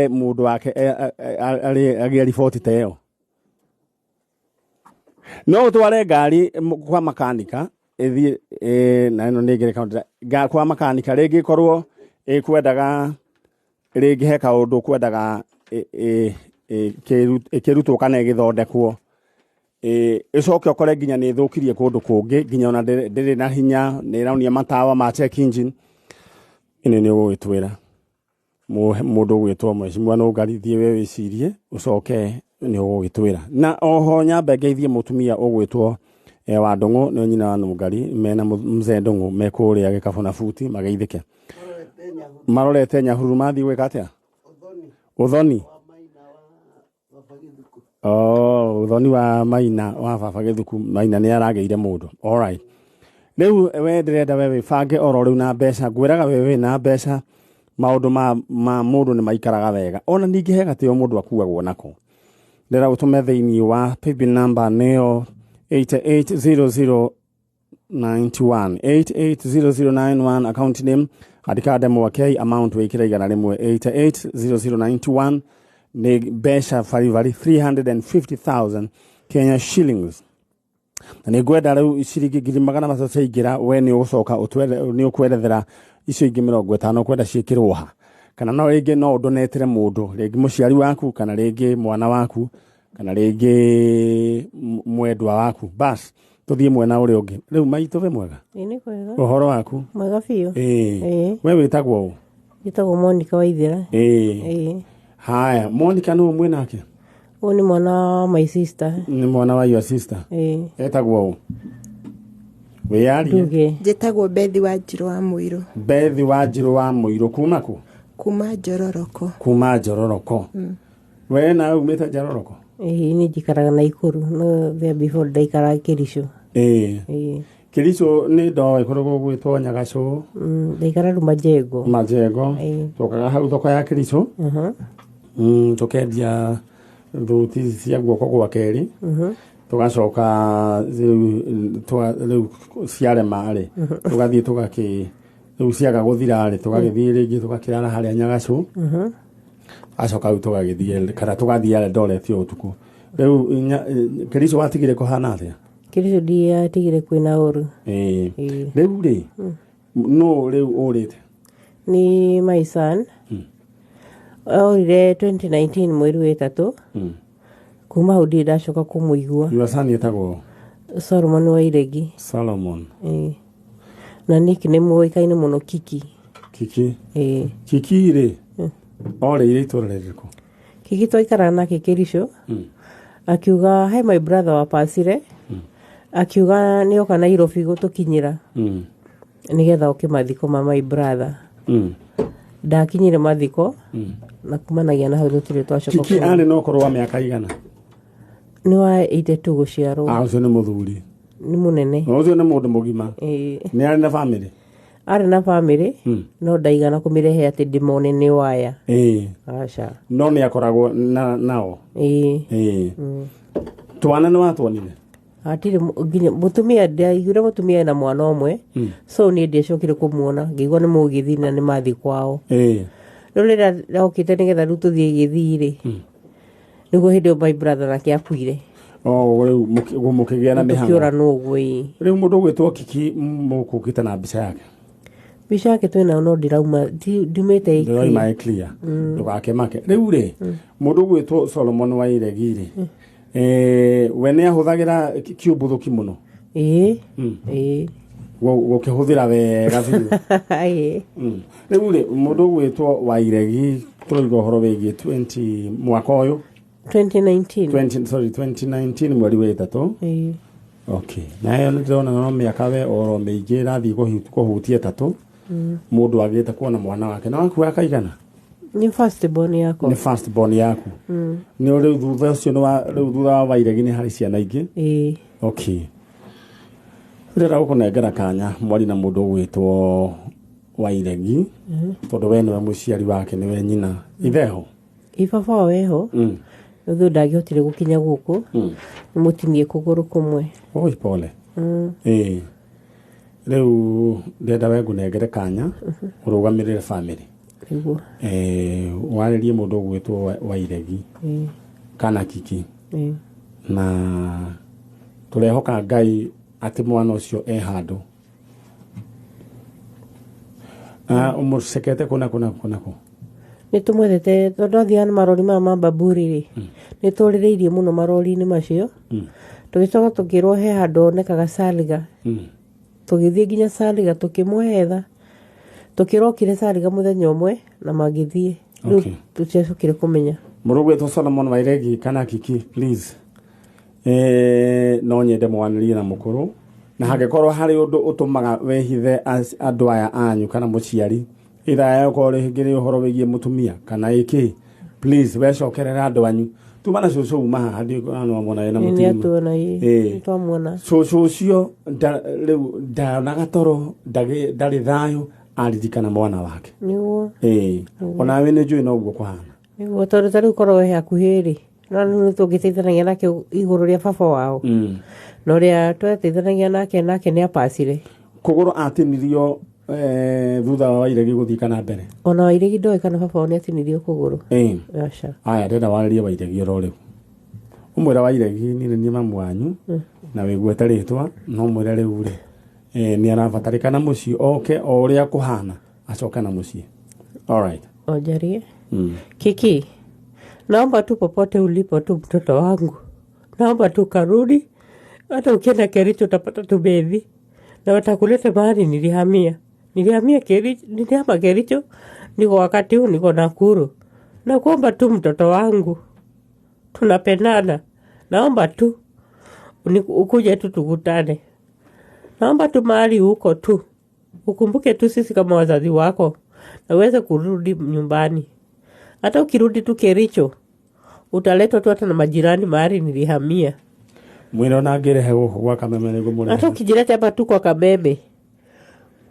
Speaker 2: mũndũ wake agĩe riboti ta ĩyo? No ũtware ngari kwa makanika ĩthiĩ, na ĩno nĩ ngĩrĩ kwa makanika rĩngĩ ĩkorwo ĩkwendaga rĩngĩ he kaũndũ kwendaga ĩkĩrutwo kana ĩgĩthondekwo, ĩcoke ũkore nginya nĩ ĩthũkirie kũndũ kũngĩ, nginya ona ndĩrĩ na hinya, nĩ ĩronia matawa ma check engine. Ĩno nĩ ũgũgĩtwĩra mũndũ ũgwĩtwo mheshimiwa Nũngari, thiĩ we wĩcirie, ũcoke nĩ ũgũgĩtwĩra. Na oho nyambe ngeithie mũtumia ũgwĩtwo wa Ndũng'ũ, nĩ nyina wa Nũngari, mena mzee Ndũng'ũ me kũrĩa gĩkabũ na buti mageithĩke, marorete Nyahururu. Mathiĩ gwĩka atĩa? Ũthoni. Oh, ũthoni wa Maina wa baba Gĩthuku. Maina nĩ aragĩire mũndũ. Alright, rĩu we ndĩrenda we wĩbange oro rĩu na mbeca. Ngwĩraga we wĩna mbeca, maũndũ ma mũndũ nĩ maikaraga wega. Ona ningĩ he gatĩo mũndũ akuagwo nako. Ndĩrenda ũtũme thĩinĩ wa paybill number, nĩyo 880091, 880091. Account name andĩka Ndemwa K, amount wĩkĩre 100. 880091 nĩ mbeca baribari 350,000 Kenya shillings, na nĩ ngwenda rĩu ciringi 300,000 ciaingĩra, we nĩ ũgũcoka nĩ ũkwerethera icio ingĩ 50 ũkwenda ciĩkĩrwo ha, kana no rĩngĩ no ũndonetĩre mũndũ, rĩngĩ mũciari waku, kana rĩngĩ mwana waku, kana rĩngĩ mwendwa waku. Bas, tũthiĩ mwena ũrĩa ũngĩ rĩu. Maitũ, wĩ mwega?
Speaker 4: Ĩ, nĩ kwega.
Speaker 2: Ũhoro waku?
Speaker 4: Mwega biũ.
Speaker 2: Ĩĩ. We wĩtagwo ũ?
Speaker 4: Njĩtagwo Monica Waithera.
Speaker 2: Ĩĩ.
Speaker 4: Ĩĩ.
Speaker 2: Haya, Monica, nũ mwĩ nake?
Speaker 4: Ũyũ nĩ mwana wa my sister.
Speaker 2: Nĩ mwana wa your sister?
Speaker 4: Ĩĩ.
Speaker 2: Etagwo ũ? Wĩyarie.
Speaker 4: Nduge.
Speaker 5: Njĩtagwo Bethi wa Njirũ wa Mũirũ.
Speaker 2: Bethi wa Njirũ wa Mũirũ, kuma kũ?
Speaker 5: Kuma Njororoko.
Speaker 2: Kuma Njororoko. We nawe umĩte Njororoko?
Speaker 4: Ĩĩ, niĩ njikaraga Naikuru, no there before ndaikaraga Kericho.
Speaker 2: Ĩĩ.
Speaker 4: Ĩĩ.
Speaker 2: Kericho nĩ ndoa ĩkoragwo gwĩtwo Nyagacũ.
Speaker 4: Ndaikara rĩu Majengo.
Speaker 2: Majengo.
Speaker 4: Ĩĩ.
Speaker 2: Tũkaga hau thoko ya Kericho. Tũkendia thuti cia guoko gwa kerĩ. Tũgacoka rĩu ciarema rĩ, tũgathiĩ tũgakĩ rĩu ciaga gũthira rĩ, tũgagĩthiĩ rĩngĩ tũgakĩrara harĩa Nyagacũ. Acoka rĩu tũgagĩthiĩ kana tũgathiĩ Eldoret ũtukũ. Rĩu Kericho watigire kũhana atĩa?
Speaker 4: Kericho ndiatigire kwĩna ũru.
Speaker 2: Ĩĩ.
Speaker 4: Ĩĩ.
Speaker 2: Rĩu rĩ, nũ rĩu ũrĩte?
Speaker 4: Ni my son. Orire 2019 mweri wa ĩtatũ. Kuma hau ndirĩ ndacoka kũmũigua.
Speaker 2: Your son etagwo?
Speaker 4: Solomon Wairegi.
Speaker 2: Solomon.
Speaker 4: Ĩĩ. Na nickname ũĩkaine mũno Kiki.
Speaker 2: Kiki.
Speaker 4: Ĩĩ.
Speaker 2: Kiki rĩ, orĩire itũra rĩrĩkũ?
Speaker 4: Kiki twaikaraga nake Kericho. Akiuga he my brother wa pasire. Akiuga nĩoka Nairobi gũtũkinyĩra. Nĩgetha oke mathiko ma my brother. Ndakinyire mathiko. Na kumanagia na hau tũtirĩ twacoka.
Speaker 2: Kiki arĩ na ũkũrũ wa mĩaka igana?
Speaker 4: Nĩ wa 82 gũciarwo.
Speaker 2: Ah, ũcio nĩ mũthuri.
Speaker 4: Nĩ mũnene.
Speaker 2: Ũcio nĩ mũndũ mũgima.
Speaker 4: Ĩĩ.
Speaker 2: Nĩ arĩ na bamĩrĩ?
Speaker 4: Arĩ na bamĩrĩ, no ndaigana kũmĩrehe atĩ ndĩmone nĩ waya.
Speaker 2: Ĩĩ.
Speaker 4: Aca.
Speaker 2: No nĩ akoragwo nao?
Speaker 4: Ĩĩ.
Speaker 2: Ĩĩ. Twana nĩ watuonire?
Speaker 4: Hatirĩ nginya mũtumia, ndaiguire mũtumia ena mwana ũmwe. So niĩ ndiacokire kũmuona, ngĩigua nĩ mũgĩthii na nĩ mathiĩ kwao.
Speaker 2: Ĩĩ.
Speaker 4: Rĩu rĩrĩa ndokĩte nĩgetha rĩu tũthiĩ gĩthii rĩ, nĩguo hĩndĩ ĩyo my brother nake akuire.
Speaker 2: Oh, rĩu mũkĩgĩa na mĩhang'o.
Speaker 4: Tũkĩũranwo ũguo, ĩĩ.
Speaker 2: Rĩu mũndũ ũgwĩtwo Kiki mũkũkĩte na mbica yake?
Speaker 4: Mbica yake twĩnayo no ndĩrauma, ndiumĩte ĩ
Speaker 2: Ndĩrauma ĩ clear. Ndũgakĩmake. Rĩu rĩ, mũndũ ũgwĩtwo Solomon Wairegi rĩ, we nĩ ahũthagĩra kiũmbũthũki mũno?
Speaker 4: Ĩĩ. Ĩĩ.
Speaker 2: Gũkĩhũthĩra wega biũ.
Speaker 4: Ĩĩ.
Speaker 2: Rĩu rĩ, mũndũ ũgwĩtwo Wairegi tũroiga ũhoro wĩgiĩ 20 mwaka ũyũ?
Speaker 4: 2019.
Speaker 2: 20 sorry 2019 mweri wa ĩtatũ.
Speaker 4: Ĩĩ.
Speaker 2: Okay. Na ĩyo nĩ ndĩrona no mĩaka we oro mĩingĩ ĩrathiĩ kũhutia ĩtatũ. Mũndũ agĩte kuona mwana wake. Na waku akaigana?
Speaker 4: Nĩ first born yakwa.
Speaker 2: Nĩ first born yaku. Nĩ rĩu thutha ũcio nĩ wa rĩu thutha wa Wairegi nĩ harĩ ciana ingĩ?
Speaker 4: Ĩĩ.
Speaker 2: Okay. Ndĩrenda gũkũnengera kanya mwari na mũndũ ũgwĩtwo Wairegi, tondũ we nĩwe mũciari wake, nĩwe nyina. Itheho?
Speaker 4: Ĩ, baba wao eho. Rĩu ndangĩhotire gũkinya gũkũ. Nĩ mũtinie kũgũrũ kũmwe.
Speaker 2: Oi, pole. Ĩĩ. Rĩu ndĩrenda we ngũnengere kanya ũrũgamĩrĩre family.
Speaker 4: Nĩguo.
Speaker 2: Warĩrie mũndũ ũgwĩtwo Wairegi
Speaker 4: Ĩĩ.
Speaker 2: kana Kiki.
Speaker 4: Ĩĩ.
Speaker 2: Na tũrehoka Ngai atĩ mwana ũcio e handũ. Ũmũcekete kũ na kũ na kũ na kũ?
Speaker 4: Nĩ tũmwethete tondũ athiaga na marori maya ma Bamburi rĩ, nĩ tũrĩrĩirie mũno marori-inĩ macio. Tũgĩcoka tũkĩrwo he handũ onekaga Salga. Tũgĩthiĩ nginya Salga tũkĩmwetha. Tũkĩrokire Salga mũthenya ũmwe na magĩthiĩ. Rĩu tũtiacokire kũmenya.
Speaker 2: Mũndũ ũgwĩtwo Solomon Wairegi kana Kiki, please. No nyende mwanĩrie na mũkũrũ, na hangĩkorwo harĩ ũndũ ũtũmaga wehithe andũ aya anyu kana mũciari, either okorwo rĩngĩ nĩ ũhoro wĩgiĩ mũtumia kana ĩkĩ, please wecokerera andũ anyu. Tuma na cũcũ uma haha, ndiũ no mwona ena
Speaker 4: Nĩ
Speaker 2: mũtumia.
Speaker 4: atuona, ĩĩ.
Speaker 2: Ĩĩ.
Speaker 4: Nĩ twamuona.
Speaker 2: Cũcũ ũcio rĩu ndaonaga toro, ndarĩ thayũ aririkana mwana wake.
Speaker 4: Nĩguo.
Speaker 2: Ĩĩ. Onawe nĩ njũĩ noguo kũhana.
Speaker 4: Nĩguo, tondũ ta rĩu korwo he hakuhĩ rĩ, no rĩu nĩ tũngĩteithanagia nake igũrũ rĩa baba wao. Na ũrĩa twateithanagia nake nĩ apacire.
Speaker 2: Kũgũrũ atinirio thutha wa Wairegi gũthiĩ kana mbere?
Speaker 4: Ona Wairegi ndoĩ kana baba wao nĩ atinirio kũgũrũ.
Speaker 2: Ĩĩ.
Speaker 4: Aca.
Speaker 2: Aya, ndĩrenda warĩrie Wairegi oro rĩu. Ũmwĩre Wairegi niĩ nĩ niĩ mamu wanyu na wĩgwete rĩtwa, no mwĩre rĩu rĩ, nĩ arabatarĩkana mũciĩ oke o ũrĩa kũhana, acoke na mũciĩ. Alright.
Speaker 4: Onjarie. Kiki, naomba tu popote ulipo tu mtoto wangu, naomba tu karudi. Hata ukienda Kericho utapata tu bebi na watakuleta mahali nilihamia. Nilihamia Kericho, nilihama Kericho, niko wakati huu niko Nakuru. Nakuomba tu mtoto wangu, tunapendana, naomba tu ukuje tu tukutane. Naomba tu mahali huko tu ukumbuke tu sisi kama wazazi wako na uweze kurudi nyumbani. Hata ukirudi tu Kericho Utaletwa tu hata na majirani mahali nilihamia.
Speaker 2: Mwĩre ona ngĩrehe gũkũ gwa Kameme nĩguo
Speaker 4: Hata
Speaker 2: mũrehe.
Speaker 4: ukijileta hapa tu kwa Kameme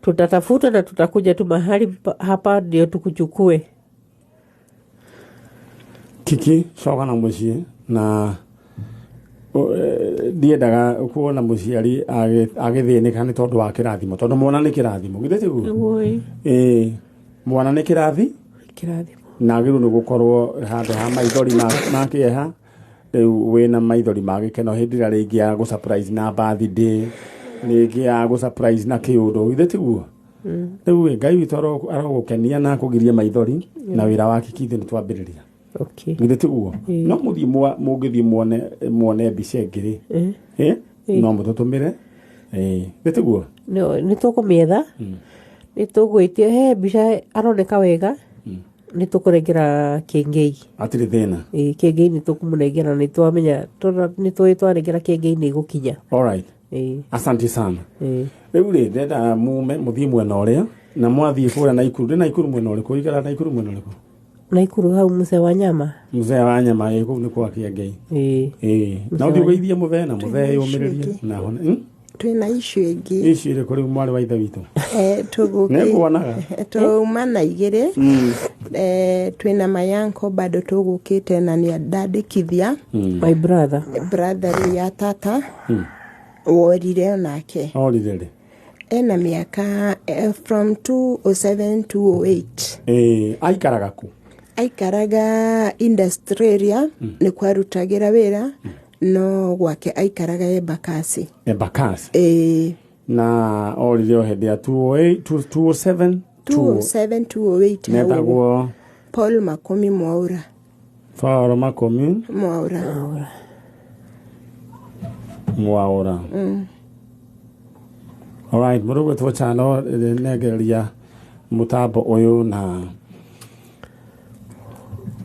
Speaker 4: tutatafuta na tutakuja tu mahali hapa ndio tukuchukue.
Speaker 2: Kiki coka na mũciĩ na ndiendaga kuona mũciari agĩthĩnĩka nĩ tondũ wa kĩrathimo, tondũ mwana nĩ kĩrathimo, githĩ tiguo?
Speaker 4: Oi,
Speaker 2: Ĩĩ, mwana nĩ kĩrathi
Speaker 4: kĩrathimo.
Speaker 2: Na agĩrĩirwo nĩ gũkorwo handũ ha maithori ma kĩeha, rĩu wĩna maithori ma gĩkeno hĩndĩ ĩrĩa rĩngĩ ya gũ surprise na birthday, rĩngĩ ya gũ surprise na kĩũndũ, githĩ tiguo? Rĩu ĩ, Ngai witũ arogũkenia na akũgirie maithori na wĩra wa Kiki ithuĩ nĩ twambĩrĩria.
Speaker 4: Okay.
Speaker 2: Githĩ tiguo? No mũthiĩ mũngĩthiĩ muone mbica ĩngĩ rĩ, no mũtũtũmĩre. Githĩ tiguo?
Speaker 4: No, nĩ tũkũmĩetha, nĩ tũgwĩtia he mbica aroneka wega, nĩ tũkũrengera Kĩngei.
Speaker 2: Hatirĩ thĩna.
Speaker 4: Ĩĩ, Kĩngei nĩ tũkũmũnengera, nĩ twamenya nĩ tũĩ twarengera Kĩngei nĩ ĩgũkinya.
Speaker 2: Alright.
Speaker 4: Ĩĩ.
Speaker 2: Asante sana.
Speaker 4: Ĩĩ.
Speaker 2: Rĩu rĩ, ndenda mume mũthiĩ mwena ũrĩa na mwathiĩ kũrĩa Naikuru. Ndĩ Naikuru mwena ũrĩkũ? Ikara Naikuru mwena ũrĩkũ?
Speaker 4: Naikuru hau mũcee wa nyama.
Speaker 2: Mzee wa nyama, ĩ, kũu nĩ kwa Kĩengei.
Speaker 4: Ĩĩ.
Speaker 2: Ĩ, na ũthiĩ ũgeithie mũthee na mũthee yũmĩrĩrie na hone.
Speaker 5: Twĩna icio ingĩ.
Speaker 2: Icio irĩkũ rĩu, mwarĩ wa ithe witũ?
Speaker 5: Tũgũkĩ
Speaker 2: Nĩnguonaga.
Speaker 5: Tũma na igĩrĩ. Twĩna mayanko bado tũgũkĩte na nĩ ndandĩkithia.
Speaker 4: My brother.
Speaker 5: Brother rĩu ya tata worire onake.
Speaker 2: Orire rĩ?
Speaker 5: Ena mĩaka from 207 208.
Speaker 2: Ĩ, aikaraga kũ?
Speaker 5: Aikaraga industry area nĩ kwarutagĩra wĩra, no gwake aikaraga Embakasi.
Speaker 2: Embakasi?
Speaker 5: Ĩĩ.
Speaker 2: Na orire o hĩndĩ ya 208, 207?
Speaker 5: 207 208 hau ũguo.
Speaker 2: Netagwo?
Speaker 5: Paul Makumi Mwaura.
Speaker 2: Paul Makomi
Speaker 5: Mwaura.
Speaker 2: Mwaura. Alright, mũndũ gwĩtwo Chano nengereria mũtambo ũyũ na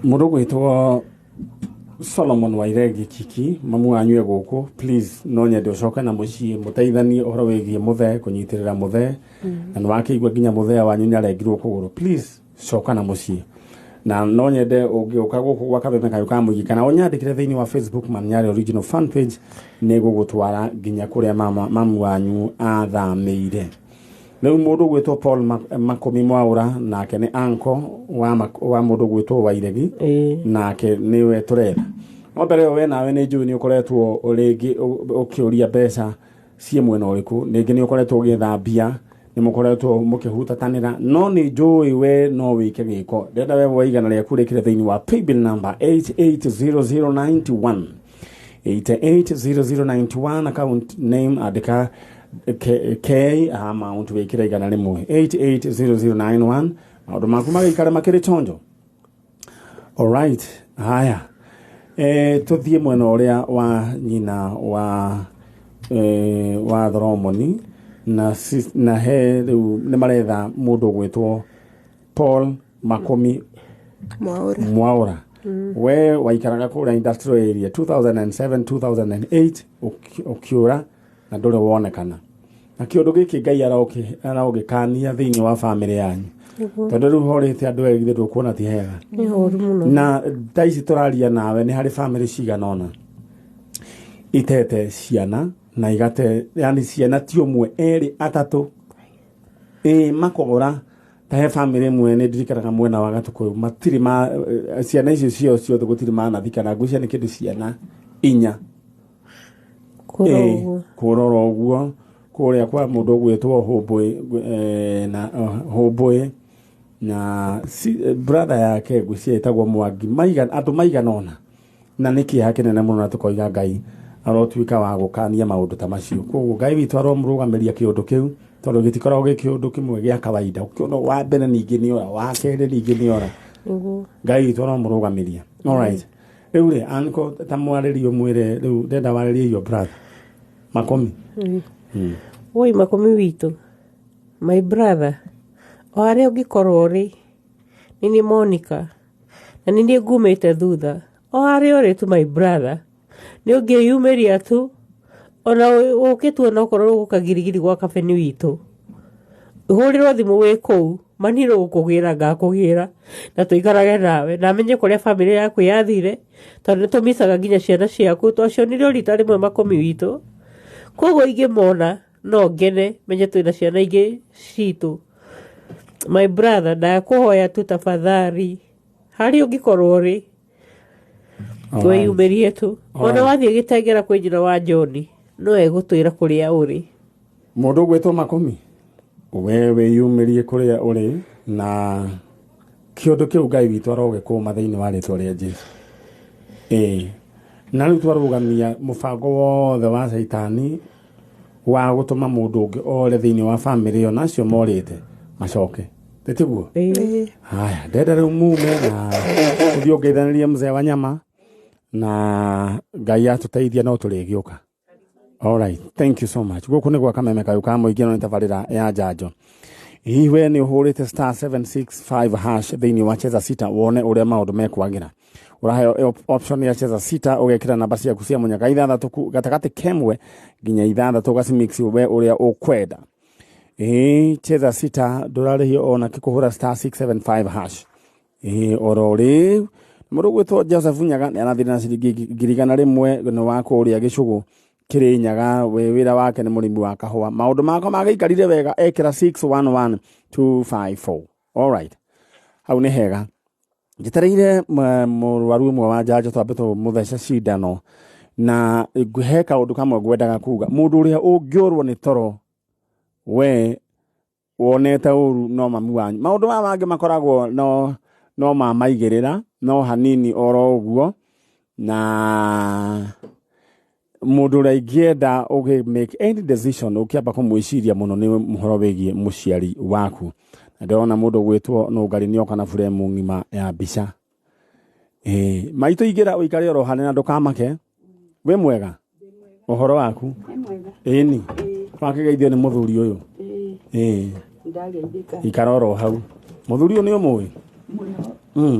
Speaker 2: mũndũ gwĩtwo Solomon Wairegi Kiki, mamu wanyu e gũkũ. Please, no nyende ũcoke na mũciĩ mũteithanie ũhoro wĩgiĩ mũthee, kũnyitĩrĩra mũthee, na nĩ wakĩigua nginya mũthee wanyu nĩ arengirwo kũgũrũ. Please coka na mũciĩ, na no nyende ũngĩũka gũkũ gwa Kameme Kayũ ka Mũingĩ kana ũnyandĩkĩre thĩinĩ wa Facebook Manyare original fan page, nĩ gũgũtwara nginya kũrĩa mamu wanyu athamĩire. Rĩu mũndũ gwĩtwo Paul Makũmi Mwaũra, nake nĩ anko wa mũndũ gwĩtwo Wairegi. Nake nĩwe tũretha. No mbere ĩyo, we nawe nĩ njũĩ nĩ ũkoretwo rĩngĩ ũkĩũria mbeca ciĩ mwena ũrĩkũ, rĩngĩ nĩ ũkoretwo ũgĩetha mbia, nĩ mũkoretwo mũkĩhutatanĩra, no nĩ njũĩ we no wĩke gĩko. Ndĩrenda we woe 100 rĩaku rĩkĩre thĩinĩ wa paybill number 880091, 880091, account name andĩka K, amount wĩkĩre 100, 880091, maũndũ maku magĩikare makĩrĩ chonjo. Alright, haya, tũthiĩ mwena ũrĩa wa nyina wa Thoromoni na he rĩu nĩ maretha mũndũ ũgwĩtwo Paul Makomi
Speaker 5: Mwaura.
Speaker 2: Mwaura. We waikaraga kũrĩa industrial area 2007 2008, ũkĩũra na ndũrĩ wonekana, na kĩũndũ gĩkĩ Ngai arogĩkania thĩinĩ wa bamĩrĩ yanyu, tondũ rĩu horĩte andũ erĩ, githĩ ndũkuona ti hega?
Speaker 4: Nĩ horu mũno.
Speaker 2: Na thaa ici tũraria nawe nĩ harĩ bamĩrĩ cigana ũna itete ciana na igate, yani ciana ti ũmwe, erĩ, atatũ, ĩ makora. Ta he bamĩrĩ ĩmwe nĩ ndirikanaga mwena wa Gatũkũyũ, matirĩ ma ciana icio ciao ciothe gũtirĩ manathikana, ngwĩciria nĩ kĩndũ ciana inya.
Speaker 4: Kũrora
Speaker 2: Ĩ,
Speaker 4: ũguo.
Speaker 2: Kũrora ũguo kũrĩa kwa mũndũ ũgwĩtwo Hũmbũĩ, na Hũmbũĩ na brother yake ngwĩciria ĩtagwo Mwangi, andũ maigana ũna, na nĩ kĩeha kĩnene mũno, na tũkoiga Ngai arotuĩka wa gũkania maũndũ ta macio. Koguo Ngai witũ aromũrũgamĩria kĩũndũ kĩu, tondũ gĩtikoragwo gĩ kĩũndũ kĩmwe gĩa kawaida. Ũkĩona wa mbere ningĩ nĩ ora, wa kerĩ ningĩ nĩ ora.
Speaker 4: Nĩguo.
Speaker 2: Ngai witũ aromũrũgamĩria. Alright, rĩu rĩ, anko ta mwarĩrie ũmwĩre rĩu ndenda warĩrie your brother Makomi.
Speaker 4: Woi Makũmi witũ, my brother, o harĩa ũngĩkorwo ũrĩ, nĩ niĩ Monica na nĩ niĩ ngumĩte thutha. O harĩa ũrĩ tu, my brother, nĩ ũngĩyumĩria tu ona ũkĩtuona, okorwo ũgũka girigiri gwa kabeni witũ, hũrĩrwo thimũ wĩ kũu. Manirwo gũkũgĩra ngakũgĩra na tũikarage nawe na menye kũrĩa bamĩrĩ yaku yathire, tondũ nĩ tũmicaga nginya ciana ciaku. Twacionire o rita rĩmwe makũmi witũ, koguo ingĩmona no ngene menye twĩna ciana ingĩ citũ. My brother, ndakũhoya tu tafadhali, harĩa ũngĩkorwo rĩ, wĩyumĩrie tu. Ona wathiĩ gĩtengera kwĩ nyina wa John, no egũtwĩra kũrĩa ũrĩ.
Speaker 2: Mũndũ ũgwĩtwo Makũmi, we wĩyumĩrie kũrĩa ũrĩ, na kĩũndũ kĩu Ngai witũ arogĩkũma thĩinĩ wa rĩtwa rĩa Jesu. Ĩĩ, na rĩu twarũgamia mũbango wothe wa caitani wa gũtũma mũndũ ũngĩ ore thĩinĩ wa bamĩrĩ ĩyo, na acio morĩte macoke, tĩtiguo? Haya, ndenda rĩu mume na ũthiĩ ũngeithanĩrie mzee wa nyama, na Ngai atũteithia no tũrĩgĩũka. Alright, thank you so much. Gũkũ nĩ gwa Kameme Kayũ ka Mũingĩ, no nĩ tabarĩra ya njanjo. Hihi we nĩ ũhũrĩte *765# thĩinĩ wa Cheza Sita wone ũrĩa maũndũ mekwagĩra? Ũraheo option ya Cheza Sita, ũgekĩra namba ciaku cia mũnyaka ithathatũ gatagatĩ kemwe nginya ithathatũ, ũgacimix we ũrĩa ũkwenda. Ĩĩ, Cheza Sita ndũrarĩhio ona kĩkũhũra *675#. Ĩĩ, oro rĩu mũndũ ũgwĩtwo Joseph Nyaga nĩ arathire na ciringi 100,000, nĩ wa kũrĩa Gĩcũgũ Kĩrĩnyaga. We wĩra wake nĩ mũrĩmi wa kahũa. Maũndũ makwa magĩikarire wega ekĩra 611254. Alright, hau nĩ hega. Njetereire mũrwaru ũmwe wa njanjo twambe tũmũthece cindano, na he kaũndũ kamwe ngwendaga kuga. Mũndũ ũrĩa ũngĩũrwo nĩ toro, we wonete ũru no mami wanyu. Maũndũ maya mangĩ makoragwo no mamaigĩrĩra no hanini oro ũguo, na mũndũ ũrĩa ingĩenda ũgĩ make any decision ũkĩamba kũmwĩciria mũno nĩ ũhoro wĩgiĩ mũciari waku. Na ndĩrona mũndũ ũgwĩtwo Nũngari nĩoka na buremu ng'ima ya mbica. Ĩĩ, maitũ, ingĩra ũikare oro hanene na ndũkamake. Wĩ mwega? Ũhoro waku? Ĩni wakĩgeithio nĩ mũthuri ũyũ? Ĩĩ.
Speaker 6: Ndageithĩka.
Speaker 2: Ikara oro hau. Mũthuri ũyũ nĩ ũmũĩ?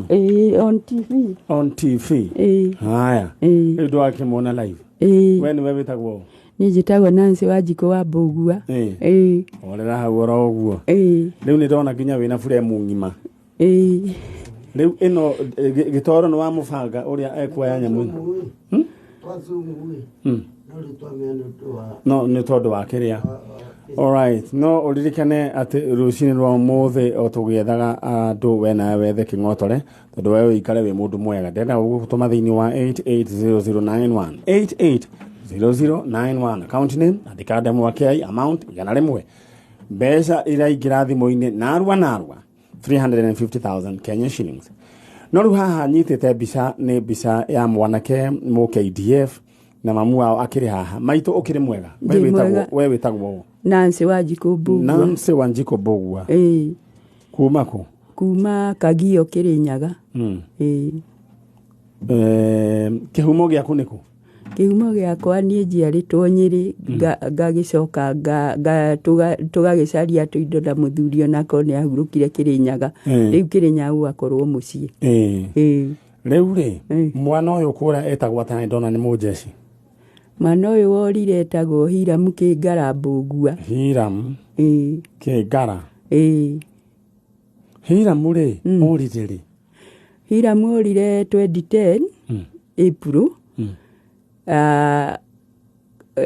Speaker 6: Ĩĩ, on TV.
Speaker 2: On TV.
Speaker 6: Ĩĩ.
Speaker 2: Haya.
Speaker 6: Ĩĩ.
Speaker 2: Rĩu ndwakĩmuona live?
Speaker 6: Ĩĩ.
Speaker 2: We nĩwe wĩtagwo ũ?
Speaker 6: Niĩ njĩtagwo Nancy Wanjikũ wa Mbũgua.
Speaker 2: Ĩĩ.
Speaker 6: Ĩĩ.
Speaker 2: Orera hau oro ũguo.
Speaker 6: Ĩĩ.
Speaker 2: Rĩu nĩ ndona nginya wĩna buremu ng'ima.
Speaker 6: Ĩĩ.
Speaker 2: Rĩu ĩno gĩtoro nĩ wa mũbanga ũrĩa ekuoya nyamũ ĩno. No nĩ tondũ wa kĩrĩa. Alright, no ũririkane atĩ rũcinĩ rwa ũmũthĩ o tũgĩethaga andũ, we nawe wethe kĩng'otore, tondũ we ũikare wĩ mũndũ mwega. Ndĩrenda gũgũtũma thĩinĩ wa 880091, 880091. Account name andĩka Ndemwa Kĩai, amount 100. Mbeca iraingĩra thimũ-inĩ narua narua, 350,000 Kenya shillings. No rĩu haha nyitĩte mbica, nĩ mbica ya mwanake mũ KDF na mamu wao akĩrĩ haha. Maitũ, ũkĩrĩ mwega? We
Speaker 6: Ndĩ mwega.
Speaker 2: We wĩtagwo ũ?
Speaker 6: Nancy Wanjikũ Mbũgua.
Speaker 2: Nancy Wanjikũ Mbũgua.
Speaker 6: Ĩĩ.
Speaker 2: Kuma kũ?
Speaker 6: Kuma Kagio, Kĩrĩnyaga. Ĩĩ.
Speaker 2: Kĩhumo gĩaku nĩ kũ?
Speaker 6: Kĩhumo gĩakwa, niĩ njiarĩtwo Nyĩrĩ, ngagĩcoka tũgagĩcaria tũindo na mũthuri, onako nĩ ahurũkire Kĩrĩnyaga. Rĩu Kĩrĩnyaga gũgakorwo mũciĩ. Ĩĩ.
Speaker 2: Rĩu rĩ, mwana ũyũ kũrĩa etagwo atĩa? Ndona nĩ mũnjeci.
Speaker 6: Mwana ũyũ worire etagwo Hiramu Kĩngara Mbũgua.
Speaker 2: Hiram?
Speaker 6: Ĩĩ.
Speaker 2: Kĩngara?
Speaker 6: Ĩĩ.
Speaker 2: Hiramu rĩ, orire rĩ?
Speaker 6: Hiramu orire 2010 April.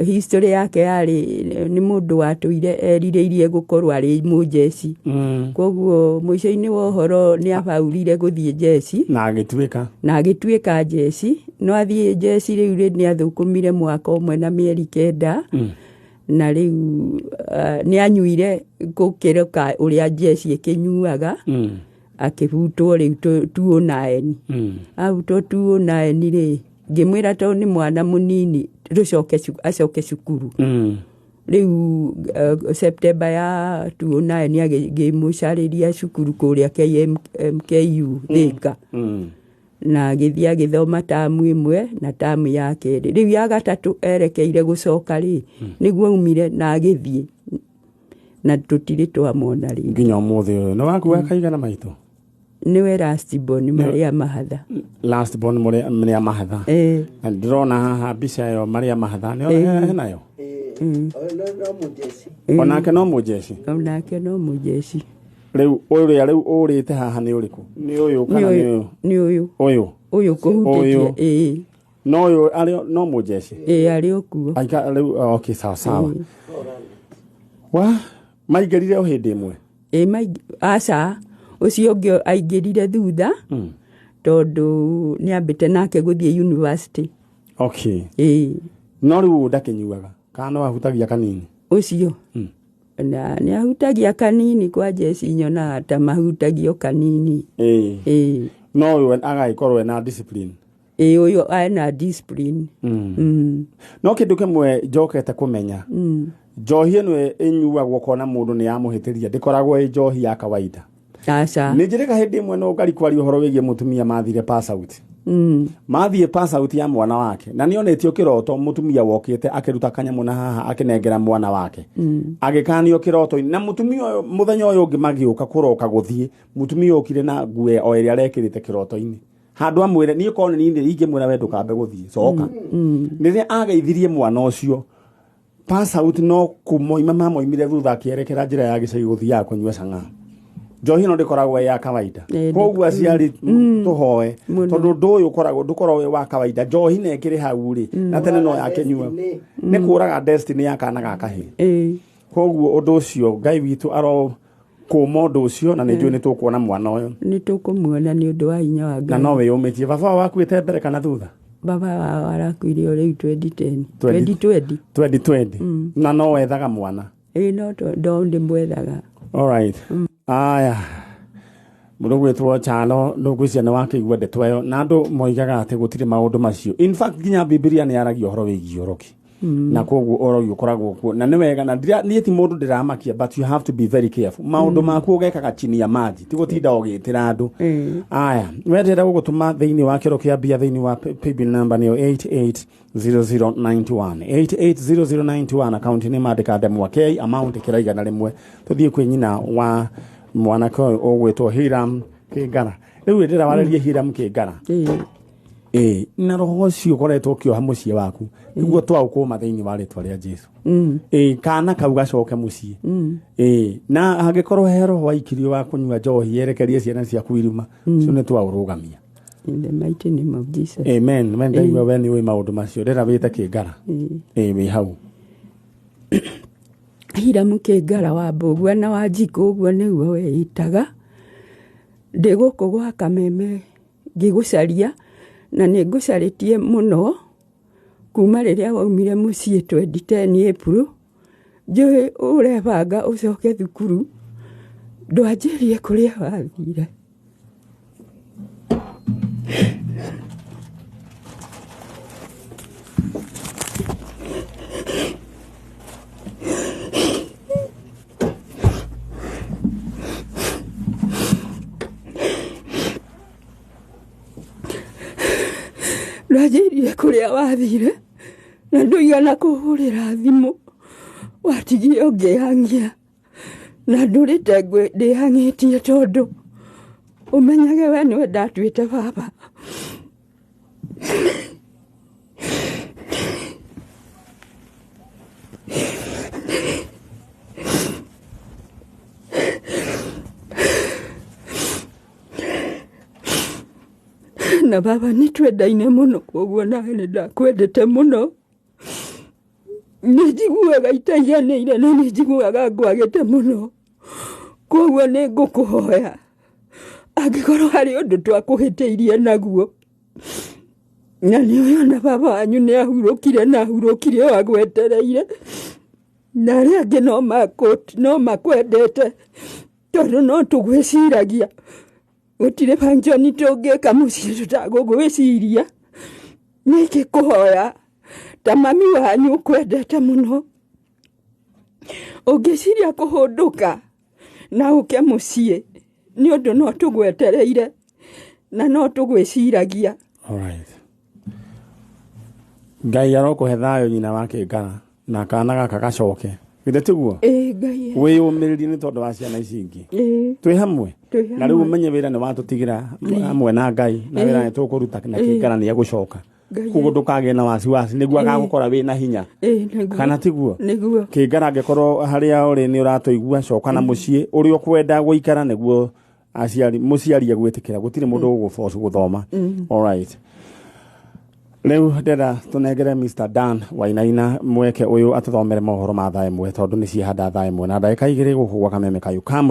Speaker 6: History yake yarĩ nĩ mũndũ watũire erirĩirie gũkorwo arĩ mũnjeci. Koguo mũico-inĩ wa ũhoro nĩ abaurire gũthiĩ njeci.
Speaker 2: Na agĩtuĩka?
Speaker 6: Na agĩtuĩka njeci. No athiĩ njeci rĩu rĩ, nĩ athũkũmire mwaka ũmwe na mĩeri 9. Na rĩu nĩ anyuire gũkĩrũka ũrĩa njeci ĩkĩnyuaga. Akĩbutwo rĩu 2009. Abutwo 2009 rĩ, ngĩmwĩra tondũ nĩ mwana mũnini tũcoke acoke cukuru. Rĩu September ya 2009 ngĩmũcarĩria cukuru kũrĩa KMKU Thĩka. Na agĩthiĩ agĩthoma tamu ĩmwe na tamu ya kerĩ. Rĩu ya gatatũ erekeire gũcoka rĩ, nĩguo aumire na agĩthiĩ, na tũtirĩ twamona rĩngĩ.
Speaker 2: Nginya ũmũthĩ ũyũ. Nĩ waku wa kaigana, maitũ?
Speaker 6: Nĩwe last born Maria Mahatha.
Speaker 2: Last born Maria Mahatha.
Speaker 6: Ĩĩ.
Speaker 2: Na ndĩrona haha mbica ĩyo, Maria Mahatha nĩ henayo. Onake no mũnjeci?
Speaker 6: Onake no mũnjeci.
Speaker 2: Rĩu ũrĩa rĩu ũrĩte haha nĩ ũrĩkũ? Nĩ ũyũ kana nĩ ũyũ?
Speaker 6: Nĩ ũyũ.
Speaker 2: Ũyũ.
Speaker 6: Ũyũ kũhutĩtie.
Speaker 2: Ũyũ.
Speaker 6: Ĩĩ.
Speaker 2: No ũyũ arĩ no mũjeshi.
Speaker 6: Ĩĩ arĩ o kuo.
Speaker 2: Aika rĩu okay sawa sawa. Wa maingĩrire o hĩndĩ ĩmwe.
Speaker 6: Ĩĩ aca ũcio ũngĩ aingĩrire thutha tondũ nĩ ambĩte nake gũthiĩ university.
Speaker 2: Okay.
Speaker 6: Ĩĩ.
Speaker 2: No rĩu ũyũ ndakĩnyuaga kana no ahutagia kanini?
Speaker 6: Ũcio na nĩ ahutagia kanini kwa jeci nyonaga ta mahutagio kanini.
Speaker 2: Ĩĩ.
Speaker 6: Ĩĩ.
Speaker 2: No ũyũ agagĩkorwo ena discipline.
Speaker 6: Ĩĩ ũyũ ena discipline.
Speaker 2: No kĩndũ kĩmwe njokete kũmenya njohi ĩno ĩnyuagwo kona mũndũ nĩ yamũhĩtĩria ndĩkoragwo ĩ njohi ya kawaida.
Speaker 6: Aca.
Speaker 2: Nĩ njĩrĩga hĩndĩ ĩmwe no ngari kwaria ũhoro wĩgiĩ mũtumia mathire pass out. Mathiĩ pass out ya mwana wake na nĩonetio kĩroto mũtumia wokĩte akĩruta kanyamũ na haha akĩnengera mwana wake agĩkanio kĩroto-inĩ na mũtumia ũyũ mũthenya ũyũ ũngĩ magĩũka kũroka gũthiĩ mũtumia okire na nguo o ĩrĩa arekĩrĩte kĩroto-inĩ handũ amwĩre niĩ korwo nĩ niĩ ingĩmwĩra we ndũkambe gũthiĩ coka. Rĩrĩa ageithirie mwana ũcio pass out no kumoima mamoimire thutha akĩerekera njĩra ya gĩcagi gũthiaga kũnyua cang'aa. Njohi ĩno ndĩkoragwo ĩ ya kawaida. Koguo aciari tũhoe tondũ ũndũ ũyũ ũkoragwo ndũkoragwo wĩ wa kawaida. Njohi na ĩkĩrĩ hau rĩ na tene no yakĩnyua nĩ kũraga destiny ya kana ga kahĩĩ. Koguo ũndũ ũcio Ngai witũ aro kũma ũndũ ũcio na nĩ njũĩ nĩ tũkuona mwana ũyũ.
Speaker 6: Nĩ tũkũmuona nĩ ũndũ wa hinya wa
Speaker 2: Na
Speaker 6: Ngai.
Speaker 2: no wĩyũmĩtie. Baba wao akuĩte mbere kana thutha?
Speaker 6: Baba wao arakuire o rĩu 2010. 2020.
Speaker 2: 2020. Na no wethaga mwana.
Speaker 6: Ĩĩ no ndo ndĩmwethaga.
Speaker 2: All right. Aya. Mũndũ gwĩtwo Chalo ndũngwĩciria nĩ wakĩigua ndeto ĩyo na andũ moigaga atĩ gũtirĩ maũndũ macio. In fact nginya Bibilia nĩ yaragia ũhoro wĩgiĩ ũrogi. Na koguo ũrogi ũkoragwo kuo na nĩ wega na niĩ ti mũndũ ndĩramakia but you have to be very careful. Maũndũ maku ũgekaga chini ya maji ti gũtinda ũgĩtĩra andũ. Aya, wendera gũgũtũma thĩinĩ wa kĩro kĩa mbia thĩinĩ wa paybill number nĩyo 880091 880091 account nĩ mandĩka ndemwa K amount kĩra 100 tũthiĩ kwĩ nyina wa mwanake ũyũ ũgwĩtwo Hiram Kĩngara. Rĩu ndĩrawarĩrie Hiram Kĩngara. Ĩĩ na roho ũcio ũkoretwo ũkĩoha mũciĩ waku nĩguo twaũkũma thĩinĩ wa rĩtwa rĩa Jesu. Ĩĩ kana kau gacoke mũciĩ. Ĩĩ na hangĩkorwo he roho waikirio wa kũnyua njohi yerekerie ciana ciaku irima ũcio nĩ twaũrũgamia.
Speaker 6: In the mighty name of Jesus.
Speaker 2: Amen. We ndaigua we nĩ ũĩ maũndũ macio ndĩra wĩte Kĩngara. Ĩĩ wĩ hau.
Speaker 6: Hiramu Kĩngara wa Mbũgua na wa Njikũ ũguo nĩguo weĩtaga. Ndĩ gũkũ gwa Kameme ngĩgũcaria na nĩ ngũcarĩtie mũno kuma rĩrĩa waumire mũciĩ 2010 April. Njũĩ ũrebanga ũcoke thukuru ndwanjĩrie kũrĩa wathire. Ndwanjĩrire kũrĩa wathire na ndũigana kũhũrĩra thimũ watigire ũngĩhang'ia na ndũrĩte ndĩhang'ĩtie tondũ ũmenyage we nĩwe ndatuĩte baba. Na baba nĩ twendaine mũno koguo nawe nĩ ndakwendete mũno. Nĩ njiguaga itaiganĩire na nĩ njiguaga ngwagĩte mũno koguo nĩ ngũkũhoya angĩkorwo harĩ ũndũ twakũhĩtĩirie naguo na nĩ ũyũ na baba wanyu nĩ ahurũkire na ahurũkire o agwetereire na arĩa angĩ no makwendete tondũ no tũgwĩciragia gũtirĩ function tũngĩka mũciĩ tũtagũgwĩciria. Nĩ ingĩkũhoya ta mami wanyu ũkwendete mũno ũngĩciria kũhũndũka na ũke mũciĩ nĩ ũndũ no tũgwetereire na no tũgwĩciragia.
Speaker 2: All right. Ngai arokũhe thayũ nyina wa Kĩngara na kana gaka gacoke. Githĩ tiguo?
Speaker 6: Ĩĩ Ngai.
Speaker 2: Wĩyũmĩrĩrie nĩ tondũ wa ciana ici ingĩ. Twĩ hamwe. Na rĩu ũmenye wĩra nĩ watũtigĩra hamwe na Ngai na wĩra nĩ tũkũruta na Kĩngara nĩ egũcoka.
Speaker 6: Ngai.
Speaker 2: Koguo ndũkagĩe na wasiwasi, nĩguo agagũkora wĩna hinya.
Speaker 6: Ĩĩ, nĩguo.
Speaker 2: Kana tiguo?
Speaker 6: Nĩguo.
Speaker 2: Kĩngara, angĩkorwo harĩa ũrĩ nĩ ũratũigua, coka na mũciĩ ũrĩa ũkwenda gũikara nĩguo aciari mũciari agwĩtĩkĩra. Gũtirĩ mũndũ ũgũforce gũthoma. Alright, rĩu ndĩrenda tũnengere Mr Dan Wainaina mweke ũyũ atũthomere mohoro ma thaa 1, tondũ nĩ ciahanda thaa 1 na ndagĩka 2 gũkũ gwa Kameme Kayũ ka.